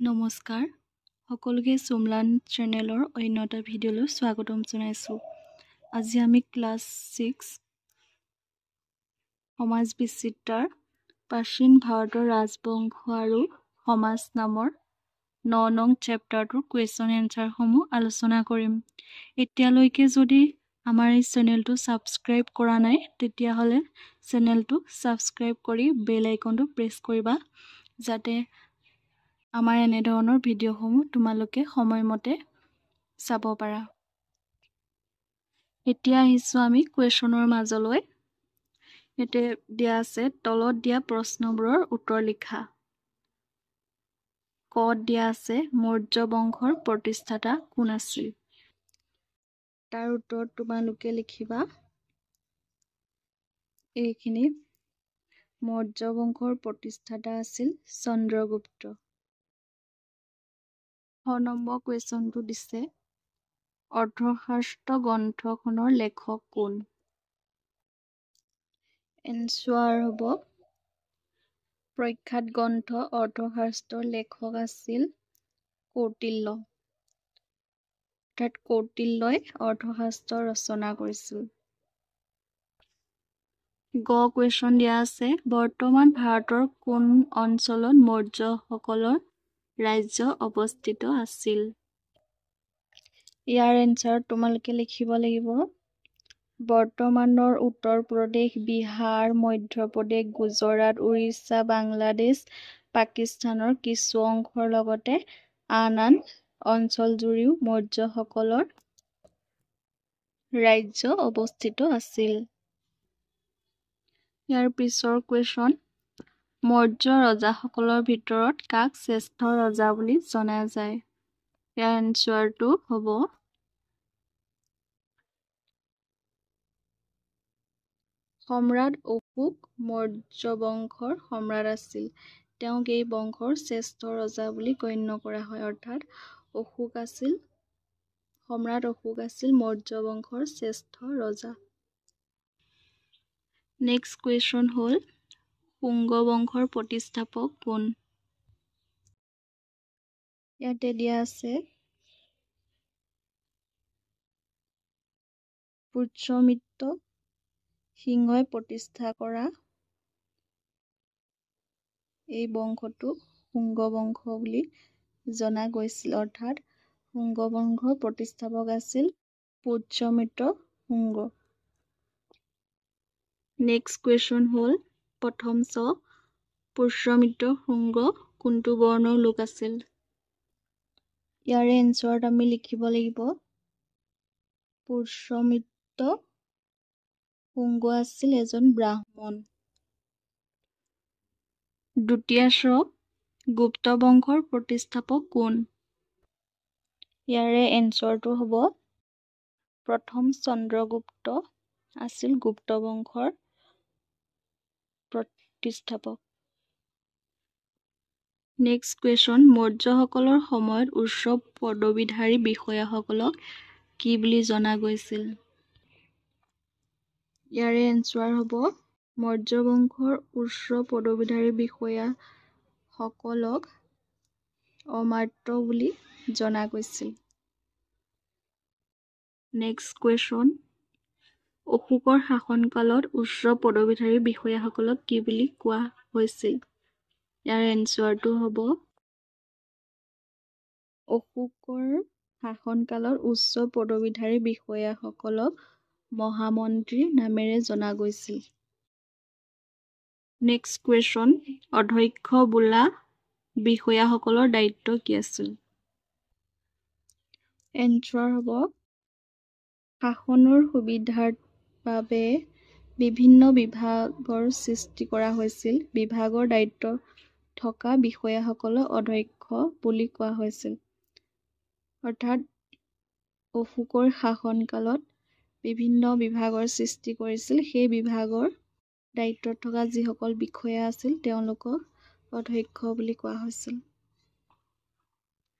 নমস্কাৰ সকলোকে, চুমলান চেনেলৰ অন্য এটা ভিডিঅ'লৈ স্বাগতম জনাইছোঁ। আজি আমি ক্লাছ 6 সমাজ বিচিত্ৰাৰ প্ৰাচীন ভাৰতৰ ৰাজবংশ আৰু সমাজ নামৰ 9 নং চেপ্টাৰটোৰ কুৱেশ্যন এনচাৰসমূহ আলোচনা কৰিম। এতিয়ালৈকে যদি আমাৰ এই চেনেলটো ছাবস্ক্ৰাইব কৰা নাই, তেতিয়াহ'লে চেনেলটো ছাবস্ক্ৰাইব কৰি বেল আইকনটো প্ৰেছ কৰিবা, যাতে আমাৰ এনেধৰণৰ ভিডিঅ'সমূহ তোমালোকে সময়মতে চাব পাৰা। এতিয়া আহিছোঁ আমি কুৱেশ্যনৰ মাজলৈ। ইয়াতে দিয়া আছে, তলত দিয়া প্ৰশ্নবোৰৰ উত্তৰ লিখা। কত দিয়া আছে, মৌৰ্য বংশৰ প্ৰতিষ্ঠাতা কোন আছিল? তাৰ উত্তৰত তোমালোকে লিখিবা এইখিনি, মৌৰ্য বংশৰ প্ৰতিষ্ঠাতা আছিল চন্দ্ৰগুপ্ত। খ নম্বৰ কুৱেশ্যনটো দিছে, অৰ্থশাস্ত্ৰ গ্ৰন্থখনৰ লেখক কোন? এনচাৰ হ'ব, প্ৰখ্যাত গ্ৰন্থ অৰ্থশাস্ত্ৰৰ লেখক আছিল কৌটিল্য, অৰ্থাৎ কৌটিল্যই অৰ্থশাস্ত্ৰ ৰচনা কৰিছিল। গ কুৱেশ্যন দিয়া আছে, বৰ্তমান ভাৰতৰ কোন অঞ্চলত মৌৰ্যসকলৰ ৰাজ্য অৱস্থিত আছিল? ইয়াৰ এনচাৰত তোমালোকে লিখিব লাগিব, বৰ্তমানৰ উত্তৰ প্ৰদেশ, বিহাৰ, মধ্যপ্ৰদেশ, গুজৰাট, উৰিষ্যা, বাংলাদেশ, পাকিস্তানৰ কিছু অংশৰ লগতে আন আন অঞ্চলজুৰিও মৌৰ্যসকলৰ ৰাজ্য অৱস্থিত আছিল। ইয়াৰ পিছৰ কুৱেশ্যন, মৌৰ্য ৰজাসকলৰ ভিতৰত কাক শ্ৰেষ্ঠ ৰজা বুলি জনা যায়? ইয়াৰ এনচাৰটো হ'ব, সম্ৰাট অশোক মৌৰ্য বংশৰ সম্ৰাট আছিল। তেওঁক এই বংশৰ শ্ৰেষ্ঠ ৰজা বুলি গণ্য কৰা হয়। অৰ্থাৎ অশোক আছিল সম্ৰাট অশোক আছিল মৌৰ্য বংশৰ শ্ৰেষ্ঠ ৰজা। নেক্সট কুৱেশ্যন হ'ল, শুংগ বংশৰ প্ৰতিষ্ঠাপক কোন? ইয়াতে দিয়া আছে, পুষ্যমিত্ৰ সিংহই প্ৰতিষ্ঠা কৰা এই বংশটোক শুংগ বংশ বুলি জনা গৈছিল। অৰ্থাৎ শুংগ বংশৰ প্ৰতিষ্ঠাপক আছিল পুষ্যমিত্ৰ শুংগ। নেক্সট কুৱেশ্যন হ'ল, প্ৰথম চ, পুষ্যমিত্ৰ শুংগ কোনটো বৰ্ণৰ লোক আছিল? ইয়াৰে এনচাৰত আমি লিখিব লাগিব, পুষ্যমিত্ৰ শুংগ আছিল এজন ব্ৰাহ্মণ। দ্বিতীয় চ, গুপ্ত বংশৰ প্ৰতিষ্ঠাপক কোন? ইয়াৰে এনচাৰটো হ'ব, প্ৰথম চন্দ্ৰগুপ্ত আছিল গুপ্ত বংশৰ প্ৰতিষ্ঠাপক। নেক্সট কুৱেশ্যন, মৌৰ্যসকলৰ সময়ত উচ্চ পদবীধাৰী বিষয়াসকলক কি বুলি জনা গৈছিল? ইয়াৰে এনচাৰ হ'ব, মৌৰ্য বংশৰ উচ্চ পদবীধাৰী বিষয়াসকলক অমাত্য বুলি জনা গৈছিল। নেক্সট কুৱেশ্যন, অশোকৰ শাসনকালত উচ্চ পদবীধাৰী বিষয়াসকলক কি বুলি কোৱা হৈছিল? ইয়াৰ এনচাৰটো হ'ব, অশোকৰ শাসনকালত উচ্চ পদবীধাৰী বিষয়াসকলক মহামন্ত্ৰী নামেৰে জনা গৈছিল। নেক্সট কুৱেশ্যন, অধ্যক্ষ বোলা বিষয়াসকলৰ দায়িত্ব কি আছিল? এনচাৰ হ'ব, শাসনৰ সুবিধাৰ বাবে বিভিন্ন বিভাগৰ সৃষ্টি কৰা হৈছিল। বিভাগৰ দায়িত্ব থকা বিষয়াসকলক অধ্যক্ষ বুলি কোৱা হৈছিল। অৰ্থাৎ অশোকৰ শাসনকালত বিভিন্ন বিভাগৰ সৃষ্টি কৰিছিল। সেই বিভাগৰ দায়িত্বত থকা যিসকল বিষয়া আছিল, তেওঁলোকক অধ্যক্ষ বুলি কোৱা হৈছিল।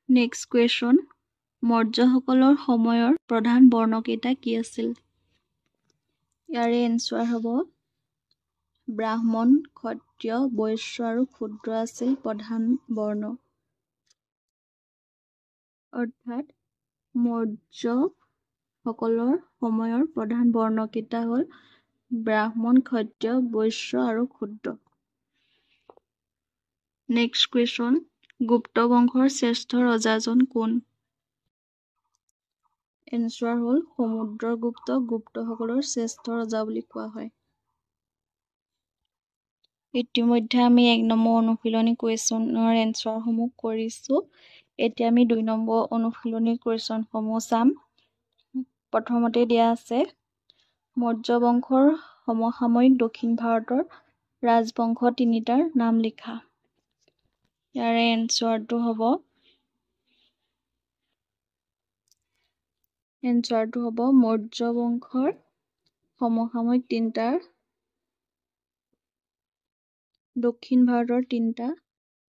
নেক্সট কুৱেশ্যন, মৌৰ্যসকলৰ সময়ৰ প্ৰধান বৰ্ণকেইটা কি আছিল? ইয়াৰে এনচাৰ হ'ব, ব্ৰাহ্মণ, ক্ষত্ৰিয়, বৈশ্য আৰু শূদ্ৰ আছিল প্ৰধান বৰ্ণ। অৰ্থাৎ মৌৰ্যসকলৰ সময়ৰ প্ৰধান বৰ্ণকেইটা হ'ল ব্ৰাহ্মণ, ক্ষত্ৰিয়, বৈশ্য আৰু শূদ্ৰ। নেক্সট কুৱেশ্যন, গুপ্ত বংশৰ শ্ৰেষ্ঠ ৰজাজন কোন? এনচাৰ হ'ল সমুদ্ৰগুপ্ত গুপ্তসকলৰ শ্ৰেষ্ঠ ৰজা বুলি কোৱা হয়। ইতিমধ্যে আমি 1 নম্বৰ অনুশীলনী কুৱেশ্যনৰ এনচাৰসমূহ কৰিছোঁ। এতিয়া আমি 2 নম্বৰ অনুশীলনী কুৱেশ্যনসমূহ চাম। প্ৰথমতে দিয়া আছে মৌৰ্য বংশৰ সমসাময়িক দক্ষিণ ভাৰতৰ ৰাজবংশ তিনিটাৰ নাম লিখা। ইয়াৰে এনচাৰটো হ'ব মৌৰ্য বংশৰ সমসাময়িক তিনিটাৰ দক্ষিণ ভাৰতৰ তিনিটা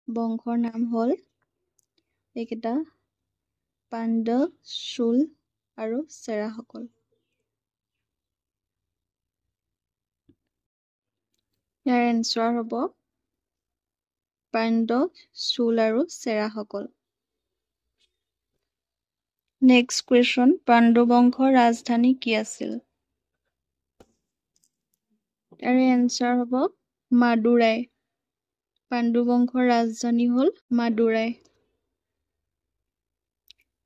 বংশৰ নাম হ'ল এইকেইটা পাণ্ড্য, চোল আৰু চেৰাসকল। ইয়াৰ এনচাৰ হ'ব পাণ্ড্য, চোল আৰু চেৰাসকল। নেক্সট কুৱেশ্যন, পাণ্ডু বংশৰ ৰাজধানী কি আছিল? ইয়াৰে এনচাৰ হ'ব মাদুৰাই। পাণ্ডু বংশৰ ৰাজধানী হ'ল মাদুৰাই।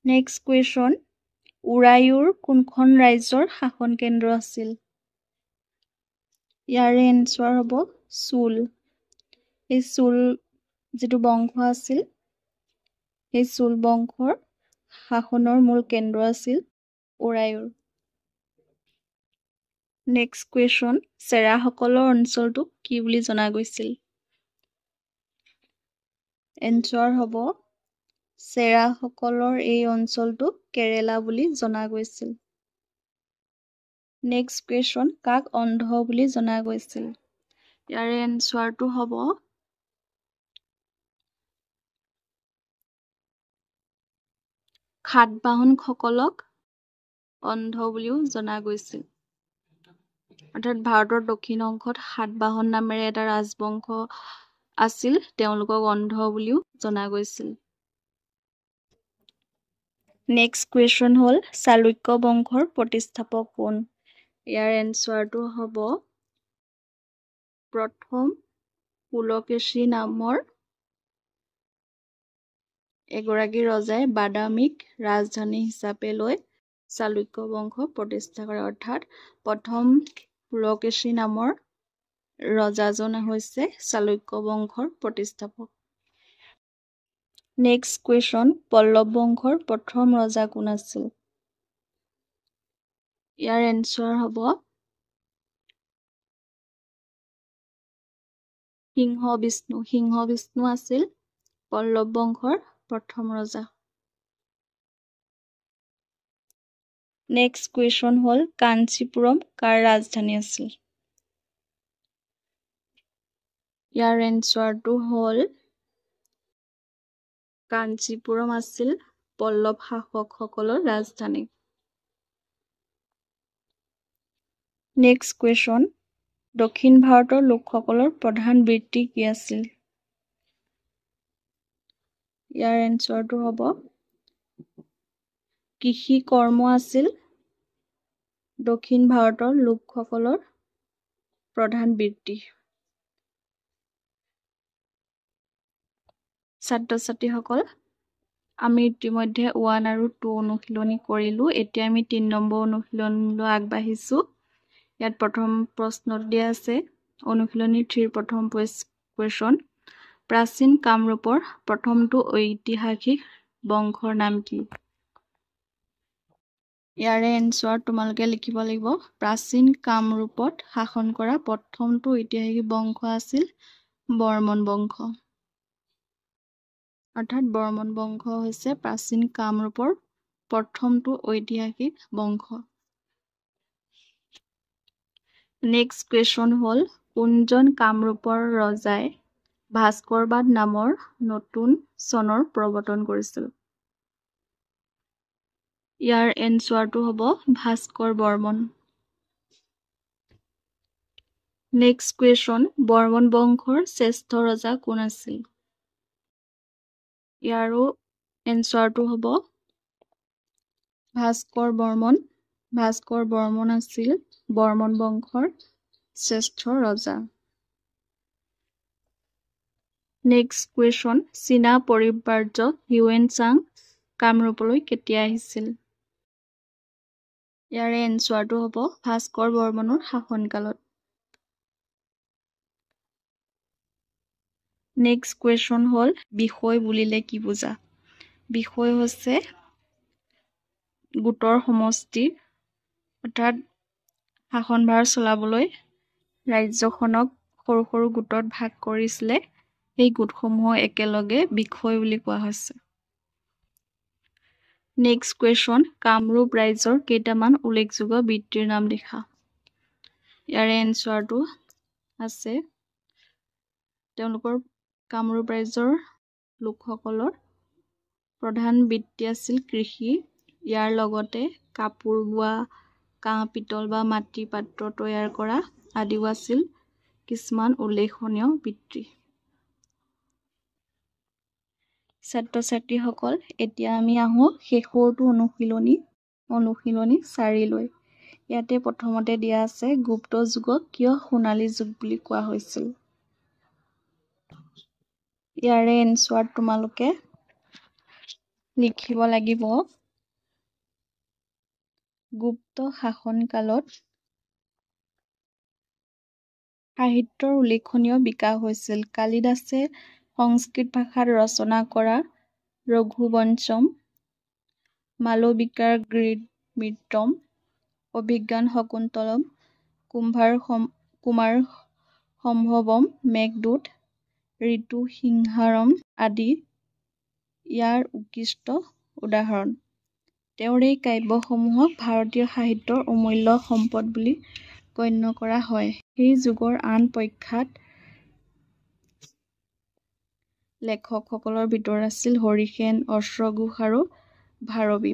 নেক্সট কুৱেশ্যন, উৰায়ুৰ কোনখন ৰাজ্যৰ শাসন কেন্দ্ৰ আছিল? ইয়াৰে এনচাৰ হ'ব চোল। এই চোল যিটো বংশ আছিল, সেই চোল বংশৰ শাসনৰ মূল কেন্দ্ৰ আছিল উৰায়ুৰ। নেক্সট কুৱেশ্যন, চেৰাসকলৰ অঞ্চলটোক কি বুলি জনা গৈছিল? এনচাৰ হ'ব চেৰাসকলৰ এই অঞ্চলটোক কেৰেলা বুলি জনা গৈছিল। নেক্সট কুৱেশ্যন, কাক অন্ধ বুলি জনা গৈছিল? ইয়াৰে এনচাৰটো হ'ব সাতবাহনসকলক অন্ধ বুলিও জনা গৈছিল। অৰ্থাৎ ভাৰতৰ দক্ষিণ অংশত সাতবাহন নামেৰে এটা ৰাজবংশ আছিল, তেওঁলোকক অন্ধ বুলিও জনা গৈছিল। নেক্সট কুৱেশ্যন হ'ল চালুক্য বংশৰ প্ৰতিষ্ঠাপক কোন? ইয়াৰ এনচাৰটো হ'ব প্ৰথম পুলকেশী নামৰ এগৰাকী ৰজাই বাদামীক ৰাজধানী হিচাপে লৈ চালুক্য বংশ প্ৰতিষ্ঠা কৰে। অৰ্থাৎ প্ৰথম পুলকেশী নামৰ ৰজাজন হৈছে চালুক্য বংশৰ প্ৰতিষ্ঠাপক। নেক্সট কুৱেশ্যন, পল্লৱ বংশৰ প্ৰথম ৰজা কোন আছিল? ইয়াৰ এনচাৰ হ'ব সিংহ বিষ্ণু। সিংহ বিষ্ণু আছিল পল্লৱ বংশৰ প্ৰথম ৰজা। নেক্সট কুৱেশ্যন হ'ল কাঞ্চীপুৰম কাৰ ৰাজধানী আছিল? ইয়াৰ এনচাৰটো হ'ল কাঞ্চীপুৰম আছিল পল্লৱ শাসকসকলৰ ৰাজধানী। নেক্সট কুৱেশ্যন, দক্ষিণ ভাৰতৰ লোকসকলৰ প্ৰধান বৃত্তি কি আছিল? ইয়াৰ এনচাৰটো হ'ব কৃষি কৰ্ম আছিল দক্ষিণ ভাৰতৰ লোকসকলৰ প্ৰধান বৃত্তি। ছাত্ৰ ছাত্ৰীসকল, আমি ইতিমধ্যে 1 আৰু 2 অনুশীলনী কৰিলোঁ। এতিয়া আমি 3 নম্বৰ অনুশীলনলৈ আগবাঢ়িছোঁ। ইয়াত প্ৰথম প্ৰশ্নটো দিয়া আছে অনুশীলনী 3ৰ প্ৰথম কুৱেশ্যন, প্ৰাচীন কামৰূপৰ প্ৰথমটো ঐতিহাসিক বংশৰ নাম কি? ইয়াৰে এনচাৰ তোমালোকে লিখিব লাগিব প্ৰাচীন কামৰূপত শাসন কৰা প্ৰথমটো ঐতিহাসিক বংশ আছিল বৰ্মন বংশ। অৰ্থাৎ বৰ্মন বংশ হৈছে প্ৰাচীন কামৰূপৰ প্ৰথমটো ঐতিহাসিক বংশ। নেক্সট কুৱেশ্যন হ'ল কোনজন কামৰূপৰ ৰজাই ভাস্কৰবাদ নামৰ নতুন চনৰ প্ৰৱৰ্তন কৰিছিল? ইয়াৰ এনচাৰটো হ'ব ভাস্কৰ বৰ্মন। নেক্সট কুৱেশ্যন, বৰ্মন বংশৰ শ্ৰেষ্ঠ ৰজা কোন আছিল? ইয়াৰো এনচাৰটো হ'ব ভাস্কৰ বৰ্মন। ভাস্কৰ বৰ্মন আছিল বৰ্মন বংশৰ শ্ৰেষ্ঠ ৰজা। নেক্সট কুৱেশ্যন, চীনা পৰিব্ৰাজক হিউৱেন চাং কামৰূপলৈ কেতিয়া আহিছিল? ইয়াৰে এনচাৰটো হ'ব ভাস্কৰ বৰ্মনৰ শাসনকালত। নেক্সট কুৱেশ্যন হ'ল, বিষয় বুলিলে কি বুজা? বিষয় হৈছে গোটৰ সমষ্টি, অৰ্থাৎ শাসনভাৰ চলাবলৈ ৰাজ্যখনক সৰু সৰু গোটত ভাগ কৰিছিলে, সেই গোটসমূহক একেলগে বিষয় বুলি কোৱা হৈছে। নেক্সট কুৱেশ্যন, কামৰূপ ৰাজ্যৰ কেইটামান উল্লেখযোগ্য বৃত্তিৰ নাম লিখা। ইয়াৰে এনচাৰটো আছে, তেওঁলোকৰ কামৰূপ ৰাজ্যৰ লোকসকলৰ প্ৰধান বৃত্তি আছিল কৃষি। ইয়াৰ লগতে কাপোৰ বোৱা, কাঁহ পিতল বা মাটিৰ পাত্ৰ তৈয়াৰ কৰা আদিও আছিল কিছুমান উল্লেখনীয় বৃত্তি। ছাত্ৰ ছাত্ৰীসকল, এতিয়া আমি আহোঁ শেষৰটো অনুশীলনী, অনুশীলনী 4লৈ। ইয়াতে প্ৰথমতে দিয়া আছে, গুপ্ত যুগক কিয় সোণালী যুগ বুলি কোৱা হৈছিল? ইয়াৰে এনচাৰ তোমালোকে লিখিব লাগিব, গুপ্ত শাসনকালত সাহিত্যৰ উল্লেখনীয় বিকাশ হৈছিল। কালিদাসে সংস্কৃত ভাষাত ৰচনা কৰা ৰঘুবংশম, মালবিকাৰ মিত্ৰম, অভিজ্ঞান শকুন্তলম, কুমাৰ সম্ভৱম, মেঘদূত, ঋতু সিংহাৰম আদি ইয়াৰ উৎকৃষ্ট উদাহৰণ। তেওঁৰ এই কাব্যসমূহক ভাৰতীয় সাহিত্যৰ অমূল্য সম্পদ বুলি গণ্য কৰা হয়। সেই যুগৰ আন প্ৰখ্যাত লেখকসকলৰ ভিতৰত আছিল হৰিসেন, অশ্বঘোষ আৰু ভাৰবী।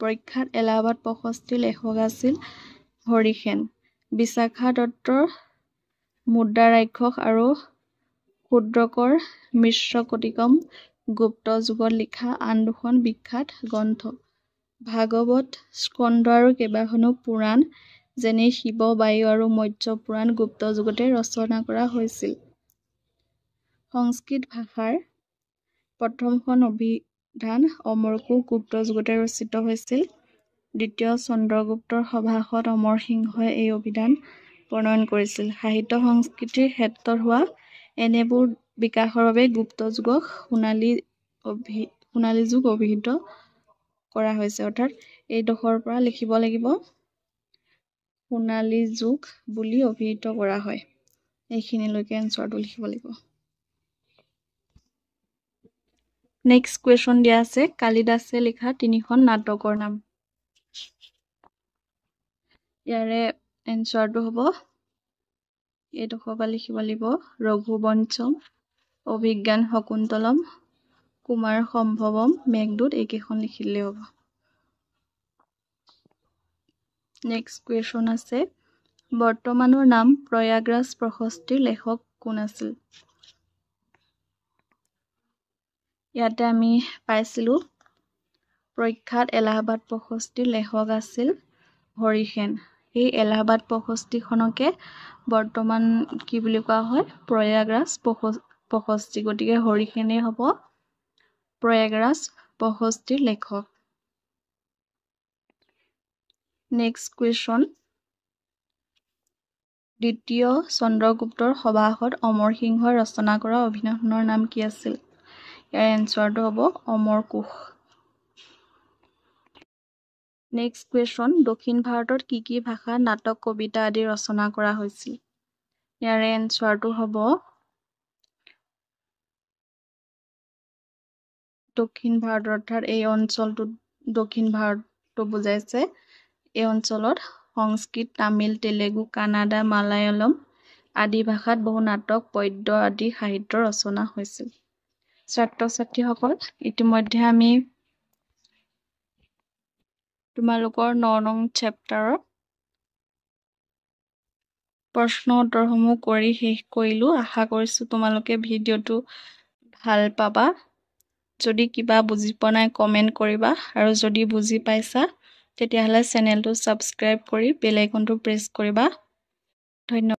প্ৰখ্যাত এলাহাবাদ প্ৰশস্তিৰ লেখক আছিল হৰিসেন। বিশাখা দত্তৰ মুদ্ৰা ৰাক্ষস আৰু শূদ্ৰকৰ মিশ্ৰকটিকম গুপ্ত যুগত লিখা আন দুখন বিখ্যাত গ্ৰন্থ। ভাগৱত স্কন্ধ আৰু কেইবাখনো পুৰাণ, যেনে শিৱ, বায়ু আৰু মৎস্য পুৰাণ গুপ্ত যুগতে ৰচনা কৰা হৈছিল। সংস্কৃত ভাষাৰ প্ৰথমখন অভিধান অমৰকোষ গুপ্ত যুগতে ৰচিত হৈছিল। দ্বিতীয় চন্দ্ৰগুপ্তৰ সভাসদ অমৰ সিংহই এই অভিধান প্ৰণয়ন কৰিছিল। সাহিত্য সংস্কৃতিৰ ক্ষেত্ৰত হোৱা এনেবোৰ বিকাশৰ বাবে গুপ্ত যুগক সোণালী যুগ অভিহিত কৰা হৈছে। অৰ্থাৎ এইডোখৰৰ পৰা লিখিব লাগিব, সোণালী যুগ বুলি অভিহিত কৰা হয়। এইখিনিলৈকে এনচাৰটো লিখিব লাগিব। নেক্সট কুৱেশ্যন দিয়া আছে, কালিদাসে লিখা তিনিখন নাটকৰ নাম। ইয়াৰে এনচাৰটো হ'ব, এইডোখৰ পৰা লিখিব লাগিব, ৰঘুবংশম, অভিজ্ঞান শকুন্তলম, কুমাৰ সম্ভৱম, মেঘদূত, এইকেইখন লিখিলেই হ'ব। নেক্সট কুৱেশ্যন আছে, বৰ্তমানৰ নাম প্ৰয়াগৰাজ প্ৰশস্তিৰ লেখক কোন আছিল? ইয়াতে আমি পাইছিলোঁ, প্ৰখ্যাত এলাহাবাদ প্ৰশস্তিৰ লেখক আছিল হৰিসেন। সেই এলাহাবাদ প্ৰশস্তিখনকে বৰ্তমান কি বুলি কোৱা হয়? প্ৰয়াগৰাজ প্ৰশস্তি। গতিকে হৰিসেনেই হ'ব প্ৰয়াগৰাজ প্ৰশস্তিৰ লেখক। নেক্সট কুৱেশ্যন, দ্বিতীয় চন্দ্ৰগুপ্তৰ সভাসদ অমৰ সিংহই ৰচনা কৰা অভিধানখনৰ নাম কি আছিল? ইয়াৰ এনচাৰটো হ'ব অমৰকোষ। নেক্সট কুৱেশ্যন, দক্ষিণ ভাৰতত কি কি ভাষাত নাটক, কবিতা আদি ৰচনা কৰা হৈছিল? ইয়াৰে এনচাৰটো হ'ব, দক্ষিণ ভাৰত, অৰ্থাৎ এই অঞ্চলটোত দক্ষিণ ভাৰতটো বুজাইছে, এই অঞ্চলত সংস্কৃত, তামিল, তেলেগু, কানাডা, মালায়ালম আদি ভাষাত বহু নাটক, পদ্য আদি সাহিত্য ৰচনা হৈছিল। ছাত্ৰ ছাত্ৰীসকল, ইতিমধ্যে আমি তোমালোকৰ 9 নং চেপ্টাৰৰ প্ৰশ্ন উত্তৰসমূহ কৰি শেষ কৰিলোঁ। আশা কৰিছোঁ তোমালোকে ভিডিঅ'টো ভাল পাবা। যদি কিবা বুজি পোৱা নাই, কমেণ্ট কৰিবা আৰু যদি বুজি পাইছা, তেতিয়াহ'লে চেনেলটো ছাবস্ক্ৰাইব কৰি বেল আইকনটো প্ৰেছ কৰিবা। ধন্যবাদ।